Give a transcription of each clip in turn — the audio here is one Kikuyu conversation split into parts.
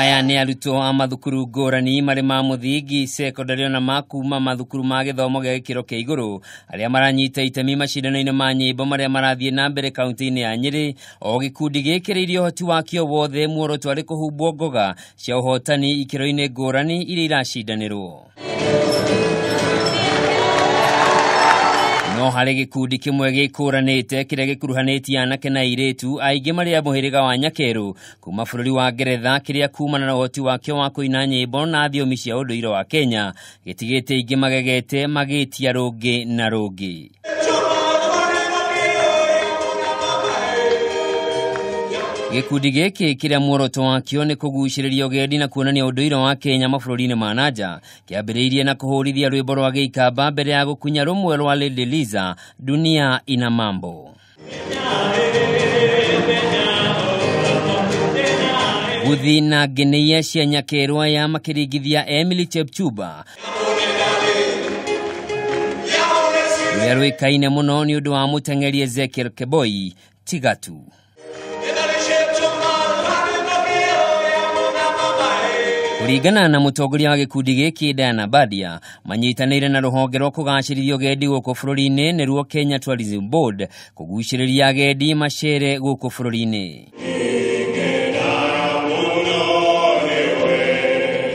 Aya nĩ arutwo a mathukuru ngũrani marĩ ma mũthingi, secondary ona ma kuma mathukuru ma gĩthomo gĩa gĩkĩro kĩa igũrũ arĩa maranyita itemi macindano-inĩ ma nyĩmbo marĩa marathiĩ na mbere kaunti-inĩ ya Nyĩrĩ. O gĩkundi gĩkĩrĩirie ũhoti wakĩo wothe, muoroto arĩ kũhumbwo ngoga cia ũhotani ikĩro-inĩ ngũrani iria iracindanĩrwo. No harĩ gĩkundi kĩmwe gĩkũranĩte kĩrĩa gĩkuruhanĩtie anake na airĩtu aingĩ marĩ a mũhĩrĩga wa Nyakerũ kuma bũrũri wa Ngeretha, kĩrĩa kumana na ũhoti wakĩo wa kũina nyĩmbo na thiomi cia ũndũire wa Kenya gĩtigĩte aingĩ magegete magĩtia rũngĩ na rũngĩ. Gĩkundi gĩkĩ kĩrĩa muoroto wakĩo nĩ kũgucĩrĩria ũgendi na kuonania ũndũire wa Kenya mabũrũri-inĩ ma nanja kĩambĩrĩirie na kũhũrithia rwĩmbo rwa gĩikamba mbere ya gũkunya rũmwe rwa Lady Liza, Dunia Ina Mambo. Guthi na ngeneia cia Nyakerũ aya makĩringithia Emily Chepchumba rũrĩa rũĩkaine mũno nĩ ũndũ wa mũteng'eri Ezekiel Keboi Tigatu. Kũringana na mũtongoria wa gĩkundi gĩkĩ Diana Badia, manyitanĩire na rũhonge rwa kũgacĩrithia ũgendi gũkũ bũrũri-inĩ nĩruo Kenya Tourism Board kũgucĩrĩria agendi macere gũkũ bũrũri-inĩ.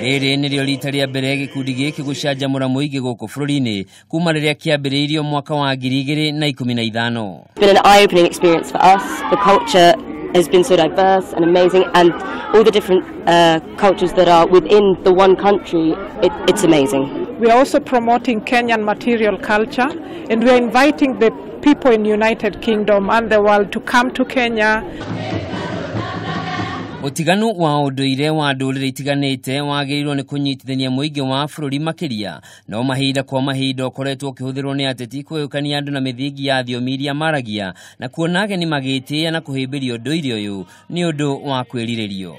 Rĩrĩ nĩrĩo rita rĩa mbere gĩkundi gĩkĩ gũcanjamũra mũingĩ gũkũ bũrũri-inĩ kuma rĩrĩa kĩambĩrĩirio mwaka wa 2015. It's been an eye-opening experience for us. The culture has been so diverse and amazing, and all the different cultures that are within the one country, it's amazing. We are also promoting Kenyan material culture, and we are inviting the people in United Kingdom and the world to come to Kenya. Ũtiganu wa ũndũire wa ndũrĩrĩ itiganĩte wagĩrĩirwo nĩ kũnyitithania mũingĩ wa bũrũri makĩria, no mahinda kwa mahinda ũkoretwo ũkĩhũthĩrwo nĩ ateti kũgayũkania andũ na mĩthingi ya thiomi iria maragia na kuona ageni magĩtĩĩa na kũhĩmbĩria ũndũire ũyũ nĩ ũndũ wa kwĩrirĩrio.